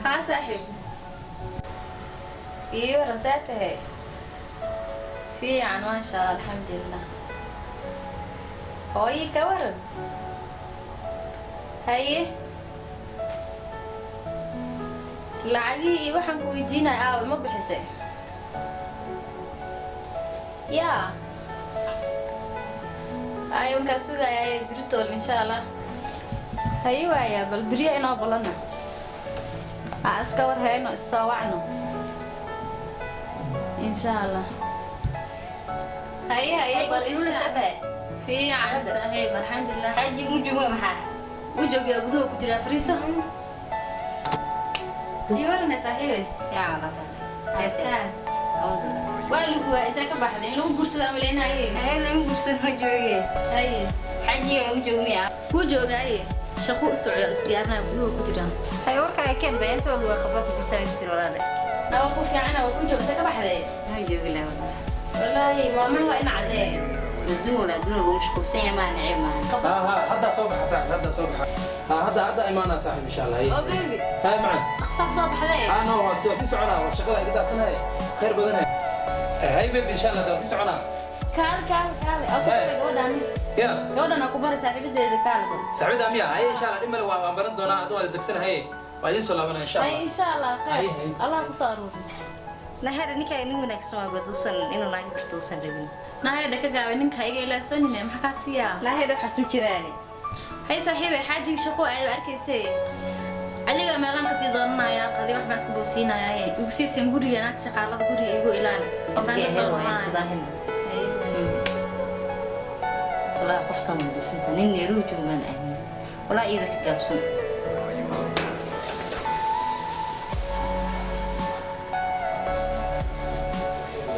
Haa saaxiib, iyo waran, see tahay? Fiican, maasha Allah, alxamdulilah. Hooyi ka waran? Haye, lacagihii iyo waxaan ku weydiinaya aawe, ma bixisay? Yaa ayo, wankaa sugayaa biritool insha Allah. Haye, waaya, bal beriya inoo balana aa iska war hayno, issoo wacno insha Allah. Haye haye, bal insha fiican saaxiib, alxamdulilah. Xaaji mu joogo maxaa? U joogaa, gudaha ku jiraa, fariiso. Sii warane saaxiibe. Yaa Allah. Waa lagu waa intee ka baxday in lagu guursado ama leenaye? Lama guursan, ma jooge. Haye. Xaajiga u joogo miya? Kuu joogaaye, shaqo u socda, isdiyaarinaya, gudaha ku jiraan. Hay, warkaaga keen bayanta waa qabra ku jirtaa istir walaale. Nawa ku fiicana, waa ku joog, intee ka baxday? Ma joogi laa walaal. Wallaahi maamaha waa in cadee. Adduun wala adduun lagu mashquulsan yahay, maa neceb maahan. ها ها، هدا صبح صاحب، هدا صبح، ها هدا هدا إيمانا صاحب إن شاء الله. هي. Oo baby. هاي معنا. Aqsaab soo baxday. أنا هو سي سعنا وشغلة قد سنة خير بدنها. هاي بيبي، إن شاء الله سي سعنا. Kaal kaal kaal, oo ku baray gabadhaan. يا. Gabadhan oo ku baray saaxiibadeeda, kaal bal. سعيد أمية، هاي إن شاء الله إما لو أمرن دونا أدو دكسن هاي وبعدين سلامنا إن شاء Hay. الله. Insha Allah khayr. Hay, hay. Allah ku soo aruuri. Nahara ninkaa nin wanaagsan waa baduusan inuu naag barto uusan rabin. Nahayda ka gaabay, ninka iga ilaasanine, maxaa kaa siiyaa? Nahara waxaas u jiraane. Hay saaxiibay, xaajiga shaqo aad arkaysay, adiga meelaan ka sii doonanayaa qadi, wax baan iska boobsiinayaa, igu siisan guriga naagta shaqaalada guriga igu ilaali intaan ka soo dhamaanayo. Walaa qoftan way dhisanta, nin Nairobi joogo maan aamin, walaa iyada ka gaabsan.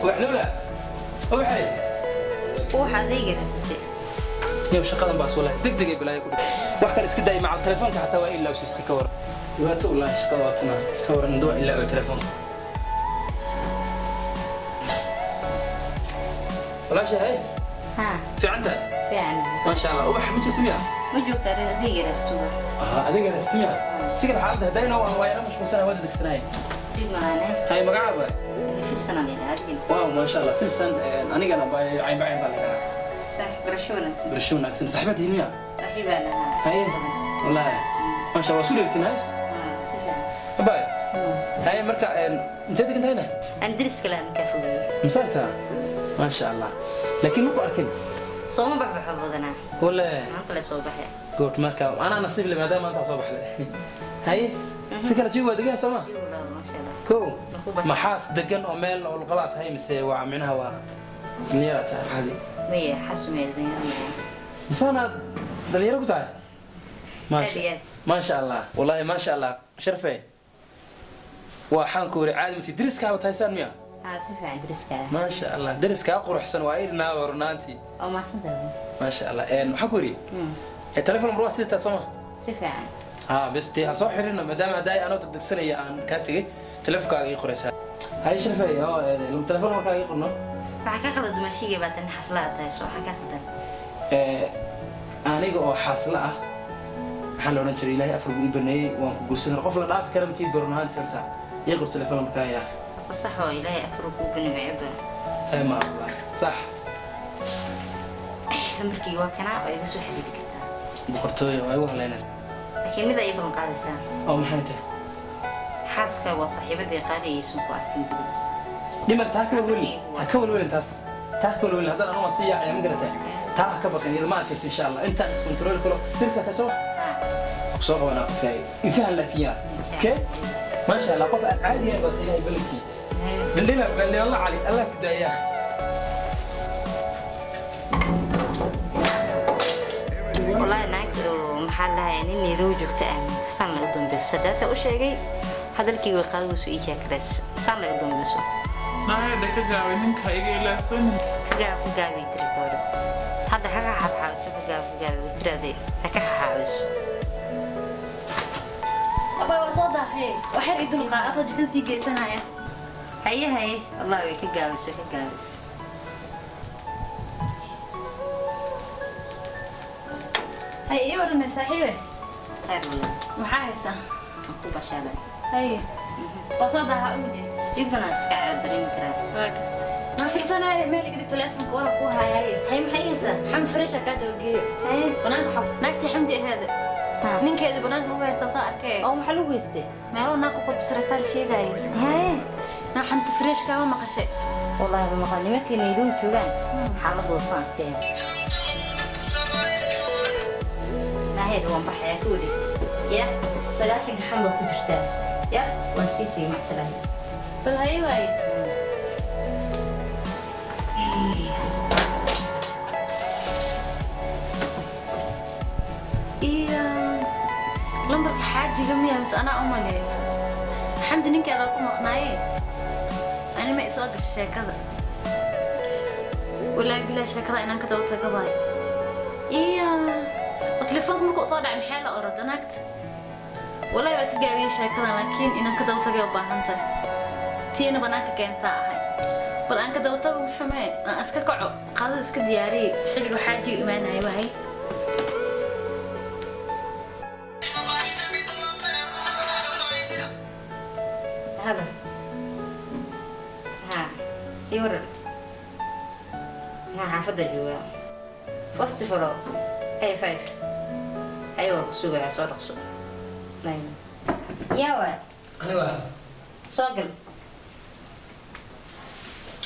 وحلولة وحي. Waxa adayga raasatay. يا shaqadan baas wallahi degdeg ay balaayo ku dhig, wax kale iska day, macal telefoonka xataa waa ilaa siistay, ka waran dhibaato? Wallahi shaqada waa tana, ka waran waa ilaa telefoonka walaasha. Hay. Ha. Fiican tahay? Fiican. Maasha Allah. Ubax ma jirto miya? Ma joogta, adayga raastuba. Adiga raasatay miya? Sigan xaaladda hadayna waa yara mashquulsanahay, waa degdegsanaaye. Dhib maane. Hay, magacaaba? Filsanaan ilaa adiga. Waaw, maasha Allah, filsan. Anigana baa cayn bacyn baa la dhahaa. Saaxiib, barasho wanaagsan. Barasho wanaagsan. Saaxiibadiin miya? Saaxiibaan ahaa. Haye, wallaahi maasha Allah, waa isu dheegtin. Hay. Si fiican. Bay haye, marka intee degan tahayna? Aan deriska laa kaa fogeeyey. Masaasa, maasha Allah, laakiin ma ku arkin. Sooma baxbaxo badanaa. Wala. Maanta le soo baxay. Good, marka anaa nasiib le maadaama intaa soo baxday. Haye, si kale jawi waa degan, soo ma? Walaal, maasha Allah. Kow maxaas degan oo meel oo luqadaa tahay mise waa micnaha waa dhalinyara tahay caadi? Maya, xasumee dhalinyaro maya. Misaanaad dhalinyaro ku tahay? Aad iyo aad. Maasha Allah, wallahi maasha Allah, sharfe waxaan ku wari caadi mati deriskaaba tahaysaan miya? Haa, si fiican deriska. Maasha Allah, deriskaa quruxsan waa irinaa runaantii. Oo mahadsantahay. Maasha Allah. Maxaan ku yidhi, telefon number waa sidataa, soo ma? Si fiican. Haa bes, dee aan soo xiriirno maadaama haddaay anoo degdegsanaya aan kaa tegey, telefonkaaga ii qoraysaa. Hay sharfay, oo telefon numberkaaga ii qorno. Waxaa ka qalad dumashiga baa tan xaslaha tahay, soo waxaa ka qaldan. Aniga oo xaasla ah, maxaa la odhan jiray, ilaahay afar buu ii baneeyey, waan ku guursan karaa, qof la dhaafi kara matiid baron ahaanti. Horta ii qor telefon numberkaaga yaa. Horta sax oo ilaahay afar kuu bani maceba. Ma Allah, sax. Lambarkayga waa kanaa, oo iga soo xiriiri kartaa. Boqortooyo waa igu haleynaysa. Laakiin mid ay balan qaadaysaa. Oo maxay tahay? Xaaska waa saaxiibadii qaali aysan ku arkin bilis. Dhimar, taa ka welwelin, ha ka welwelin taas, taa ka welwelin. Haddana anu waan sii yaacaya, ma garatay? Taa ha ka baqin, iyada ma arkaysa insha Allah intaan iskontarooli karo. Dirsaa tahay, soo soo qabanaa qofkaay ifahan laakiin yaa okay. Maasha Allah, qof aan caadi ahayn baad, ilaahay balankii dhildhila dhildhila cali Allah ku daaya. Wallaahi naag oo maxaa lahayaa nin Nairobi joogta aaminto saan la u dambeyso daata u sheegay hadalkii way qaadayso ii jaakareys saan la u dambeyso. Nahayda ka gaabay, ninka iga ilaasanin. Ka gaab ka gaabay tiri gabadha hadda ha ka xabxaabiso, ka gaab ka gaabay tiraade ha ka xaxaabiso. Abaa, waa soo daahay, waxyar i dulqaa, adoo jikan sii geysanaya. Haye haye, wallahi way ka gaabiso, ka gaabiso. Hay ii waranay saaxiibe. Khayr wallah. Maxaa haysaa? Waan ku bashaalay. Haye. Waa soo daaha umide. Dhibana iska caado dareemi karaa. Waa garta. Ma fiirsanaayo meel iga dhig teleefonka wara ku haayaaye. Hay maxay haysaa? Xam fresh kaa dabageeyo. Hay. Banaanka xab. Naagtii Xamdi aheede. Ninkeedu banaanka lagu haystaa soo arkee. Oo maxaa lagu haystay? Meelo naag ku qodbisaraystaa la sheegaaye. Hay. Naa xanta fresh kaama maqashay. Wallahi ma maqal nimankii Nairobi joogaan xaaladooda saan iska yahay. Naheed waan baxayaa ka wadi. Ya, 90 xam baa ku jirtaa. Ya, waan sii tegey macsalaam. Bal haye waaye. Iyo lambarka xaajiga miyaa mise anaa u maleeyo? Xamdi ninkeedaa ku maqnaaye. Ani ma isoo gashay sheekada. Wallaahi bilaa sheekada inaan ka daba tago baayo. Iyo oo telefoonka markuu soo dhacay maxaa la orada naagta? Wallaahi waa ka gaabiyey sheekada laakiin inaan ka daba tagay u baahan tahay. Tiina banaanka keentaa ahay. Bal aan ka daba tago maxamee aan iska kaco qadada iska diyaariyey xilliga xaajiga imaanaya waay. Hada. Ha. Ii waran. Ha xaafadda joogaa. First of all, A5. Hay waa ku sugayaa soo dhaqso. Yaa waay. Aniga. Soo gal.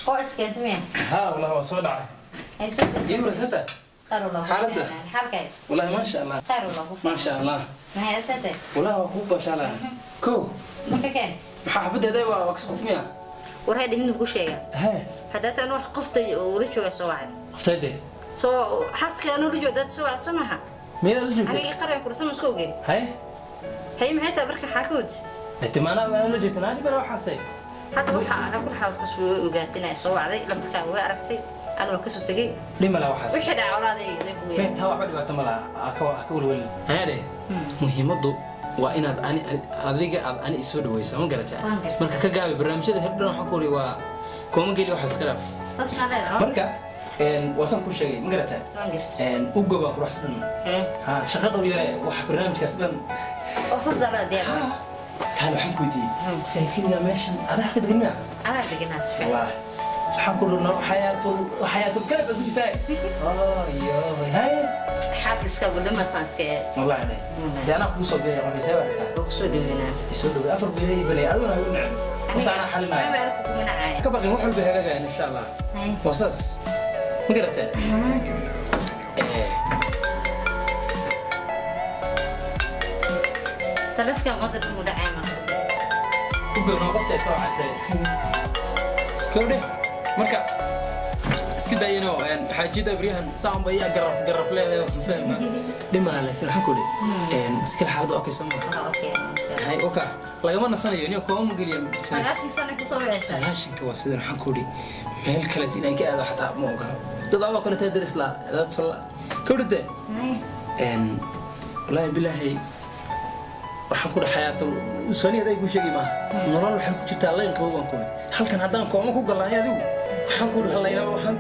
Oo iskeentay miya? Haa wallahi waa soo dhacay. Hay soo gal. Ii warasata? Khayr wallah. Xaaladda? Xaalkay. Wallahi ma sha Allah. Khayr wallah. Ma sha Allah. Maxay asatay? Wallahi waa ku bashaalaa. Kow. Marka keen. Maxaa xafadeeda waa ka soo miya? War hay dhibin ku sheega. Hee. Hadda tan wax qoftay oo ula jooga soo wacay. Qoftayde. Soo xaaskii aan ula jooga dad soo wacay soo maaha. Miyaad la joogtay? Aniga qaran kursan isku ogeyn. Hay. Hay maxay tahay marka xaakawad? Inta maana aan la joogtay naadi bala waxaasay. Hadda waxa ana ku xaalad qasbo ogaatay inay soo wacday lambarka way aragtay aan waa ka soo tagay. Dhima la waxaas. Wixii dhacay walaaday ku weeyay. Meen taa waxba dhibaato ma laha. Ka walwal. Haade. Muhiimadu waa inaad ani adiga aad ani isoo dhaweyso ma garataa. Marka ka gaabi barnaamijyada herdhan waxa ku hori waa kooma geli waxa iska dhaaf. Saas ma leedahay. Marka wasan ku sheegay ma garataa. Waan gartay. U goobaan quruxsan. Ha shaqada u yaree wax barnaamijkaas dhan. Oo saas dalaad diyaar. Taan waxaan ku weydiiyey. Feekiniga meeshan adaa ka degan miya? Adaa deganaa si fiican. Wallahi. Waxaan ku nolol xayaatul kalab ku jirtaa. Ayo hay. Xaalka iska badama saan iska yahay. Wallahi ne. Dee anaa kugu soo biiray qofay soo aragtaa. Waa ku soo dhaweynaa. Isoo dhawey afar bilay balay aduna hagu nacam. Qofta anaa xalinaayo. Aniga meel ku manacay. Ka baqin wax walba hagaagayaan insha Allah. Waa saas. Ma garataa? Taleefka qadar mu dhacay ma. U goobna qofta soo casay. Kowde marka iska dayino xaajida briyahan saan bay garaf leedahay waxaan fahmaa. Dhimana laakiin waxaan ku dhig iska xaaladu okay soo ma. Okay. Hay okay. Lagama nasanayo inuu kooma geliyo. 90 sano ku soo wicisa. 90 waa sidan waxaan ku dhig meel kale inay ka aado xataa ma ogolo. Dad adoo kale taa daris la dad tola. Kowde. Wallahi billahi waxaan ku dhaxayaatul usaniyaday ku sheegay ma nolol waxay ku jirtaa layn qabow baan ku halkan haddaan kooma ku galaan adigu waxaan ku dhalayna waxaan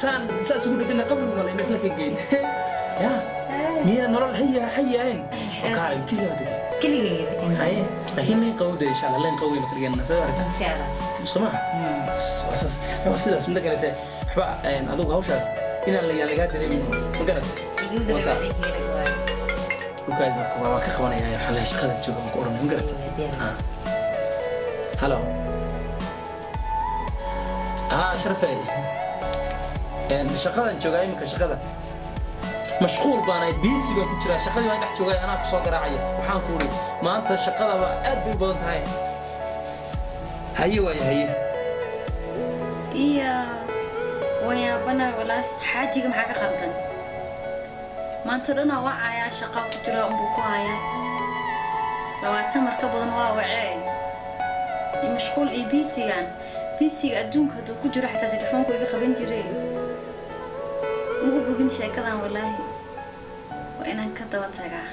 saan saas ugu dhigna qabrigu ma layna isla ka geyn ya miya nolol hayya hayyayn oo kaalin kaliya degan keligay degan haye laakiin layn qabow de insha Allah layn qabow ina kaliya soo arka insha Allah soma wasaas waa sidaas mid kale waxba adigu hawshaas inaan la laga dareemin ma garat igu dareemin وكاد marka waa ka qabanaya waxa la shaqada jooga ma ku oranay ma garat halo sharafay shaqadan jooga imika shaqada mashquul baan ay busy baan ku jiraa shaqadii baan dhex joogay anaa ku soo garaacaya waxaan ku uri maanta shaqada waa aad bay u badan tahay haye waaye haye Iya wayaabana walaa xaajiga maxaa ka qaldan? Maanta dhan waa wacayaa shaqa ku jira unbuu ku hayaa. 20 mar ka badan waa wacee. Mashquul iyo bisigan. Bisiga adduunka hadduu ku jiro xitaa telefoonku iga qaban jiray. Ugu bogin sheekadan walaahi. Waa inaan ka daba tagaa.